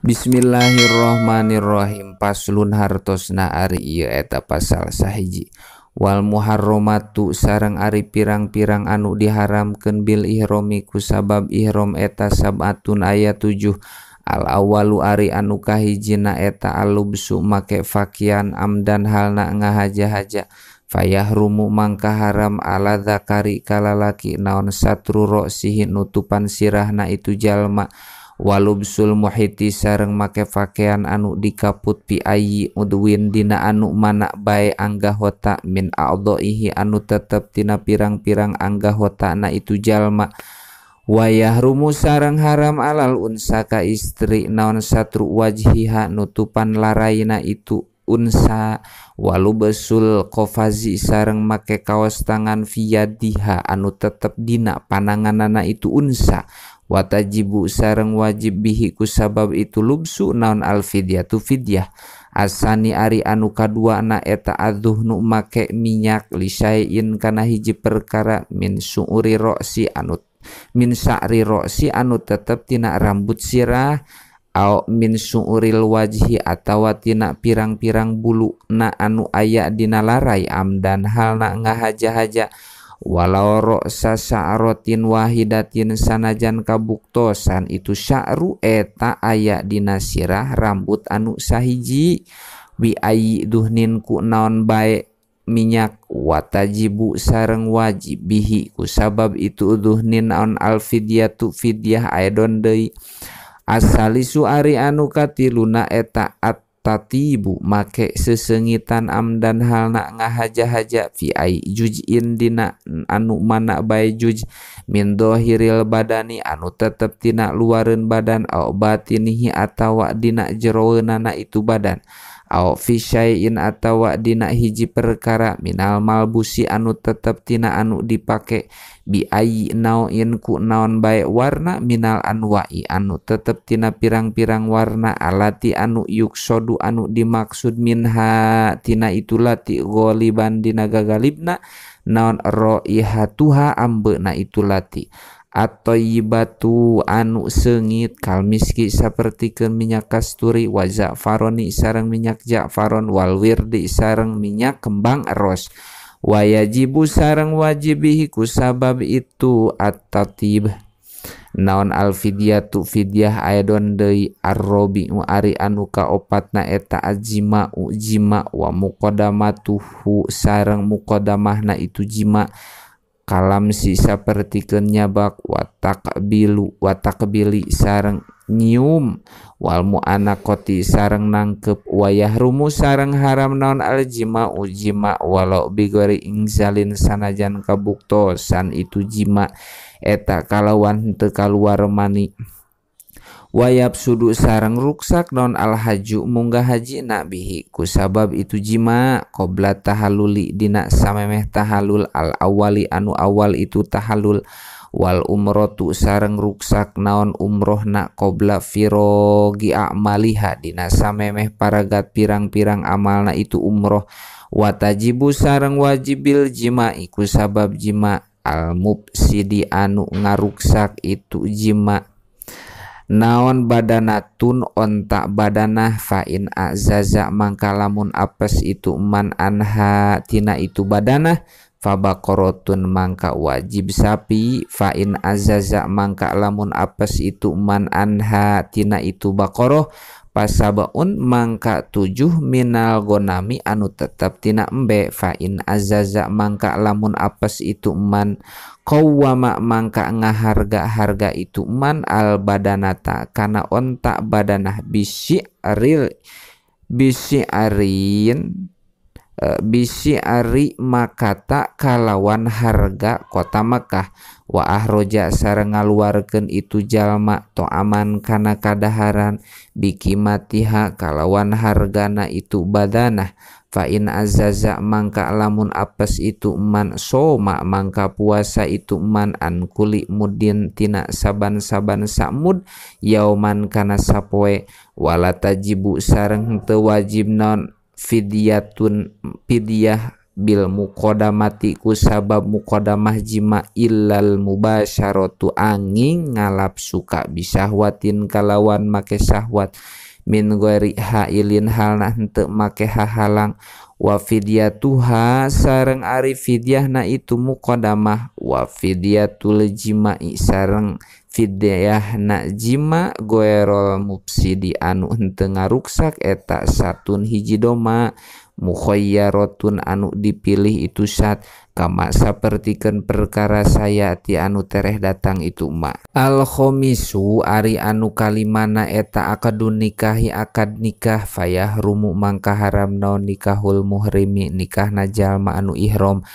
Bismillahirrahmanirrahim. Paslun hartosna ari ieu eta pasal sahiji. Wal muharramatu sareng ari pirang-pirang anu diharamkeun bil ihromi ku sabab ihrom eta sab'atun aya 7. Al awalu ari anu kahijina eta alubsu make fakian amdan halna ngahaja-haja. Fayahrumu mangka haram ala zakari kalalaki naon satru roksihi nutupan sirahna itu jalma. Walubsul muhiti sareng make pakaian anu dikaput pi ayi udwin dina anu mana bae anggahota min a'dhaihi anu tetep tina pirang-pirang anggahota na itu jalma. Wayahrumu sareng haram alal unsa ka istri naon satru wajhiha nutupan laraina itu unsa. Walubesul kofazi sareng make kaos tangan fiyadiha anu tetep dina pananganana itu unsa. Watajibu sareng wajib bihi ku sabab itu lubsu naon al fidyatu fidyah. Asani ari anu kadua na eta adzuhnu make minyak lisain kana hiji perkara min suuri roksi anu min sa'ri roksi anu tetep tina rambut sirah au min suuril wajhi atawa tina pirang-pirang bulu na anu aya dina larai amdan halna ngahaja-haja. Walau roksa sa'rotin wahidatin sanajan kabuktosan itu sya'ru eta aya dina sirah rambut anu sahiji. Wi ayi duhnin ku naon bae minyak watajibu sareng wajib bihi ku sabab itu duhnin naon al fidyatu fidyah aedon deui. Asalisu ari anu katiluna eta at tatibu make sesengitan amdan halna ngahaja-haja fi ai juz'in dina anu mana bae juj min dohiril badani anu tetep tina luareun badan au batinihi atawa dina jeroeunana itu badan au fi syai'in atawa dina hiji perkara minal malbusi anu tetep tina anu dipake bi ayi naoin ku naon bae warna minal anwa'i anu tetep tina pirang-pirang warna alati anu yuksodu anu dimaksud minha tina itu lati ghaliban dina gagalibna naon roihatuha ambeuna itu lati at-thayyibatu anu seungit kalmiski sapertikeun minyak kasturi wa za'faroni sareng minyak ja'faron wal wirdi sareng minyak kembang ros. Wayajibu sareng wajibihi ku sabab itu at-tatib naon al fidyatu fidyah aedon deui arrobi ari anu kaopatna eta ajima jima wa muqaddamatuhu sareng muqaddamahna itu jima kalam si sapertikeun nyabak wa taqbilu wa taqbili sareng nyium wal mu'anaqati sareng nangkep wayahrumu sareng haram naon al jima jima walau bigori ingzalin sanajan kabuktosan itu jima eta kalawan henteu kaluar mani. Wayab sudu sareng ruksak naon al haju munggah haji nabihi ku sabab itu jima qobla tahaluli dina samemeh tahalul al awali anu awal itu tahalul wal umrotu sareng ruksak naon umrohna qobla firogi a'maliha dina samemeh paragat pirang-pirang amalna itu umroh. Watajibu sareng wajibil jima iku sabab jima al mufsidi anu ngaruksak itu jima naon badanatun onta badanah fa in azaza mangka lamun apes itu man anha tina itu badanah fabakorotun mangka wajib sapi fa in azaza mangka lamun apes itu man anha tina itu bakoroh pasabaun mangka 7 minal gonami anu tetep tina embe fa in azaza mangka lamun apes itu man qawwama mangka ngaharga-harga itu man al badanata kana onta badanah bisi arin bisi ari makata kalawan harga kota Mekah wa ahroja sareng ngaluarkeun itu jalma to'aman kana kadaharan bikimatiha kalawan hargana itu badanah fa in azaza mangka lamun apes itu man soma mangka puasa itu man an kuli mudin tina saban-saban samud yauman kana sapoe wala tajibu sareng teu wajib non fidyatun fidyah bil muqaddamati ku sabab muqaddamah jima illal mubasyaratu angin ngalap suka bisahwatin kalawan make syahwat min ghairi hailin halna henteu make hahalang wa fidyatuha sareng ari fidyahna itu muqaddamah wa fidyatul jima'i sareng fidyahna jima ghairul mufsidi anu henteu ngaruksak eta satun hiji doma mukhayyaratun anu dipilih itu sat kama sapertikeun perkara sayati anu tereh datang itu ma. Al khamisu ari anu kalimana eta akadun nikahi akad nikah fayahrumu mangka haram naon nikahul muhrimi nikahna jalma anu ihram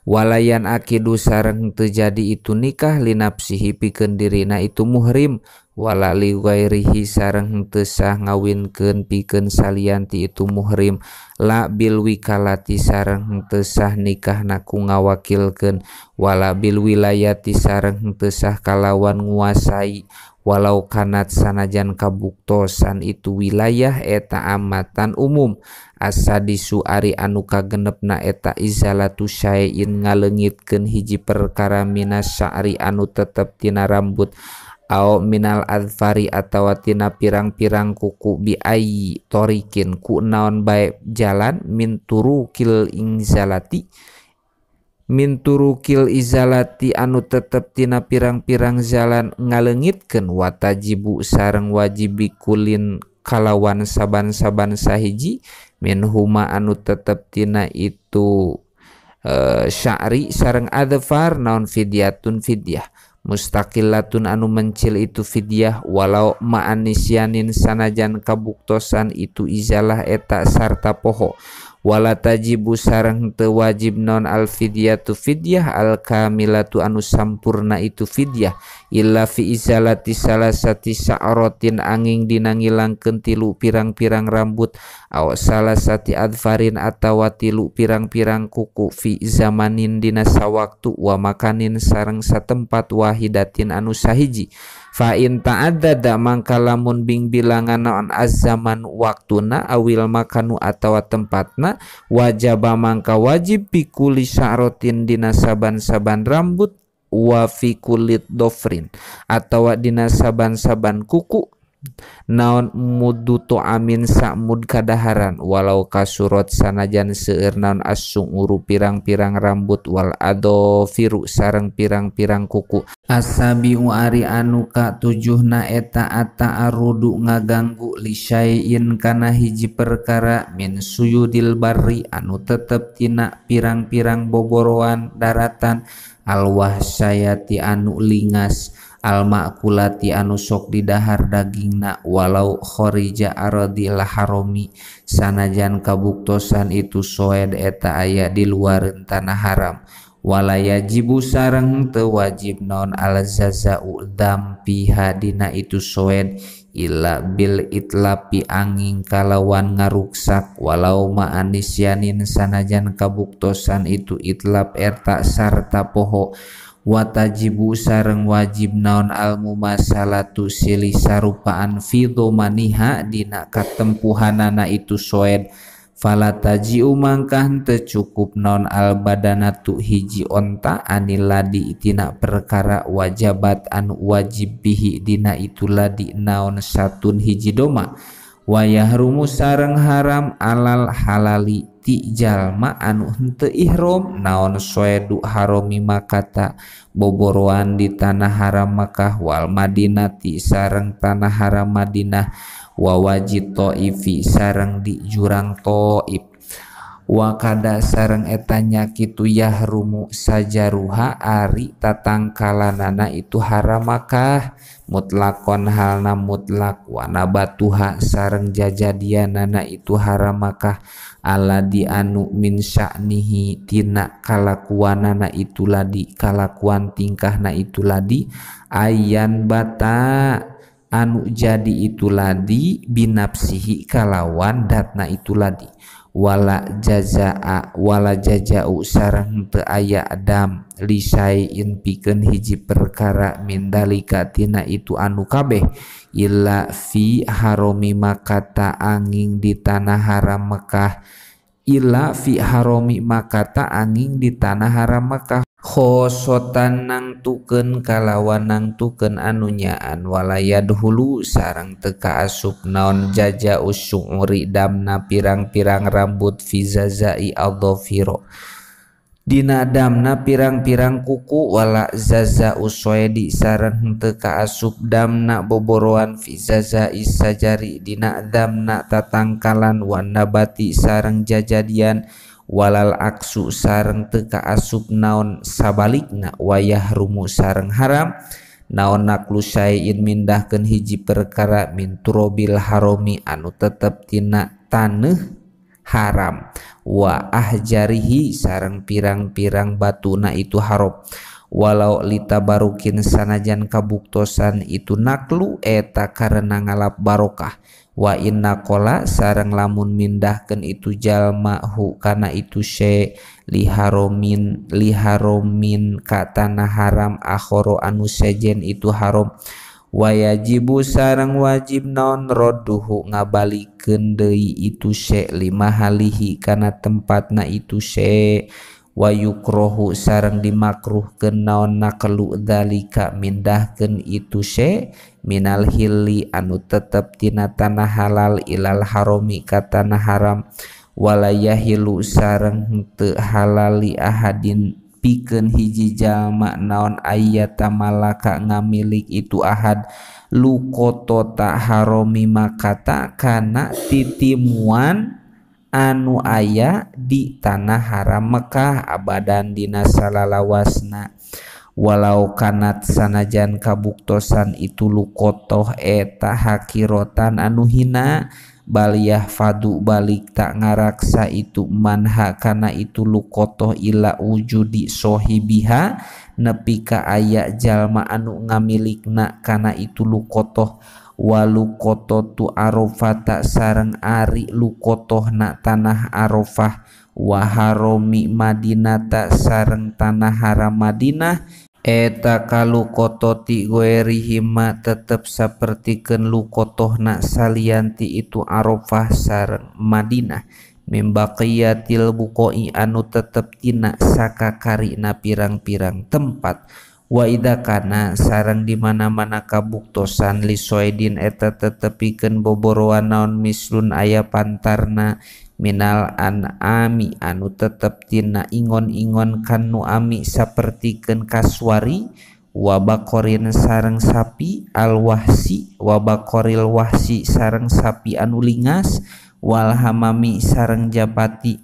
walayan akidu sareng teu jadi itu nikah linapsihi pikeun dirina itu muhrim wala li ghairihi sareng teu sah ngawinkeun pikeun salian ti itu muhrim la bil wikalati sareng teu sah nikahna ku ngawakilkeun wala bil wilayati sareng teu sah kalawan nguasai walau kanat sanajan kabuktosan itu wilayah eta amatan umum asadisu ari anu kagenepna eta izalatu syai'in ngaleungitkeun hiji perkara minas sya'ri anu tetep tina rambut au minal adfari atawa tina pirang-pirang kuku bi ayyi torikin ku naon bae jalan min turukil izalati anu tetep tina pirang-pirang jalan ngaleungitkeun watajibu sareng wajib bikulin kalawan saban-saban sahiji min huma anu tetep tina itu sya'ri sareng adfar naon fidyatun fidyah mustaqillatun anu mencil itu fidyah walau ma'anisyanin sanajan kabuktosan itu izalah eta sarta poho wala tajibu sareng teu wajib non al fidyatu fidyah al kamilatu anu sampurna itu fidyah illa fi izalati salasati sa'rotin angin dina ngilangkeun tilu pirang-pirang rambut aw salasati adfarin atawa tilu pirang-pirang kuku fi zamanin dina sawaktu wa makanin sareng satempat wahidatin anu sahiji fa in ta'addada mangka lamun bing bilangan naon azzaman waktuna awil makanu atawa tempatna wajaba mangka wajib pikuli sya'rotin dina saban-saban rambut wa fi kulit dofrin atawa dina saban-saban kuku naon muddu tu'amin sa'mud kadaharan walau kasurot sanajan seueur naon as-su'uru pirang-pirang rambut wal adhofiru sareng pirang-pirang kuku asabiu ari anu ka tujuhna eta ata'arudu ngaganggu lisyai'in kana hiji perkara min suyudil barri anu tetep tina pirang-pirang boboroan daratan alwahsyayati anu lingas almakulati anu sok didahar dagingna walau khorija aradil harami sanajan kabuktosan itu soed eta aya di luareun tanah haram wala yajibu sareng teu wajib naon al jazau dampiha dina itu soed illa bil itlapi angin kalawan ngaruksak walau ma'anisyanin sanajan kabuktosan itu itlap eta sarta poho watajibu sareng wajib naon al mumasalatu silih sarupaan fi dhamaniha dina katempuhanana itu soed falatajiu mangka henteu cukup naon al badanatu hiji onta anil ladi tina perkara wajabat anu wajib bihi dina itu ladi naon satun hiji doma wayahrumu sareng haram alal halali ti jalma anu henteu ihram naon soedu harami makata boboroan di tanah haram Makkah wal Madinati sareng tanah haram Madinah wa wajid Taifi sareng di jurang Taif wa kada sareng eta nya kitu yahrumu sajaruha ari tatangkalanana itu haram Makkah mutlakon halna mutlak wa nabatuha sareng jajadianana itu haram Makkah aladi anu min sya'nihi tina kalakuanana itu ladi kalakuan tingkahna itu ladi ayan bata anu jadi itu ladi binapsihi kalawan datna itu ladi wala jazaa wala jazau sareng teu aya dam lisaiin pikeun hiji perkara min dalika tina itu anu kabeh illa fi harami makata angin di tanah haram Mekah Illa fi haromi makata angin di tanah haram Makkah khosotan nangtukeun kalawan nangtukeun anu nyaan walayadhulu sareng teu kaasup naon jaja usyuri damna pirang-pirang rambut fi zazai adhafiro dina damna pirang-pirang kuku wala zaza uswaidi sareng henteu kaasup damna boboroan fi zazai sajari dina damna tatangkalan wan nabati sareng jajadian walal aksu sareng teu kaasup naon sabalikna wayah rumu sareng haram naon naklu syai'in mindahkeun hiji perkara min turobil haromi anu tetep tina taneuh haram wa ahjarihi sareng pirang-pirang batuna itu haram walau litabarukin sanajan kabuktosan itu naklu eta karena ngalap barokah wa inna qola sareng lamun mindahkeun itu jalma hu kana itu syai liharomin liharomin ka tanah haram akhoro anu sejen itu haram wajibu sareng wajib naon rodduhu ngabalikeun deui itu syai lima halihi kana tempatna itu syai wa yukrohu sareng dimakruhkeun naon naqlu dzalika mindahkeun itu syai minal hilli anu tetep tina tanah halal ilal haromi ka tanah haram wala yahilu sareng henteu halal li ahadin pikeun hiji jalma naon ayyata malaka ngamilik itu ahad luqotota haromi makata kana titimuan anu aya di tanah haram Mekah abadan dina salalawasna walau kanat sanajan kabuktosan itu luqotoh eta hakirotan anu hina baliyah fadu balik tak ngaraksa itu manha kana itu luqotoh ila wujudi sohibiha nepi ka aya jalma anu ngamilikna kana itu luqotoh waluqototu arafata sareng ari luqotohna tanah Arafah wa haromi Madinata sareng tanah haram Madinah eta kaluqototi goerihima tetep sapertikeun luqotohna salianti itu Arafah sareng Madinah mim baqiyatil buqoi anu tetep tina sakakarina pirang-pirang tempat wa idza kana sareng di mana-mana kabuktosan lisoidin eta tetepikeun boboroan naon mislun aya pantarna minal an'ami anu tetep tina ingon-ingon kanu ami sapertikeun kaswari wa baqorin sareng sapi alwahsi wa baqoril wahsi sareng sapi anu lingas wal hamami sareng japati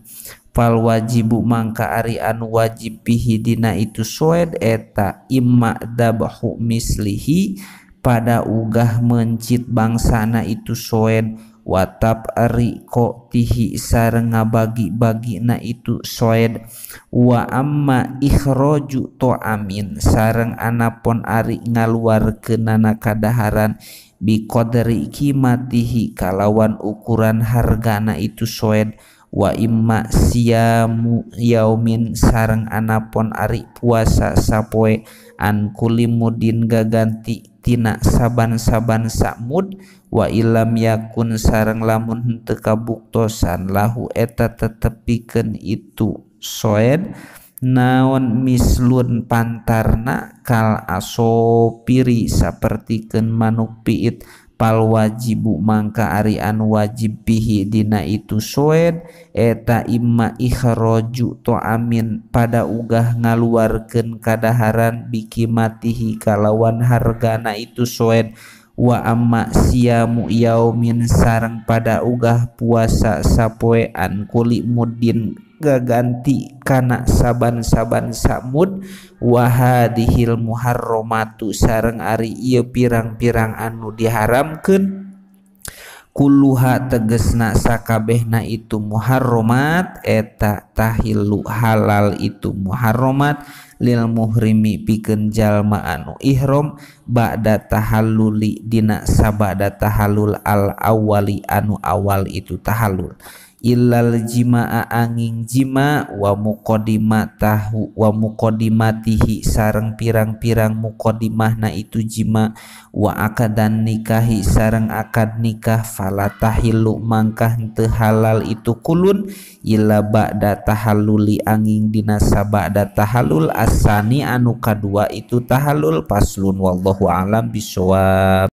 fal wajibu mangka ari anu wajib pihi dina itu soed eta imma dabhu mislihi pada ugah mencit bangsana itu soed watap ari ko tihi sareng ngabagi-bagi na itu soed wa amma ikhroju to'amin sareng anapon ari ngaluarkeunana kadaharan bi qadri qimatihi kalawan ukuran hargana itu soed wa imma siyamu yaumin sareng anapon ari puasa sapoe an kulimudin gaganti tina saban-saban samud wa ilam yakun sareng lamun henteu kabuktosan lahu eta tetepikeun itu soed naon mislun pantarna kal asopiri sapertikeun manuk piit pal wajibu mangka ari anu wajib pihi dina itu soed eta imma ikhraju to'amin pada ugah ngaluarkeun kadaharan bikimatihi kalawan hargana itu soed wa amma siyamu yaumin sareng pada ugah puasa sapoean kuli mudin gaganti kana saban-saban samud wa hadhil muharramatu sareng ari ieu pirang-pirang anu diharamkeun kulluha tegesna sakabehna itu muharramat eta tahillu halal itu muharramat lil muhrimi pikeun jalma anu ihram ba'da tahalluli dina sabada tahallul al awali anu awal itu tahallul. Illal jimaa angin jima wa muqaddimatahu wa muqaddimatihi sareng pirang-pirang muqaddimahna itu jima wa akadan nikahi sareng akad nikah fala tahillu mangkah teu halal itu kulun illa ba'da tahalluli angin dina sabada tahallul asani anu kadua itu tahallul. Paslun wallahu alam bisawab.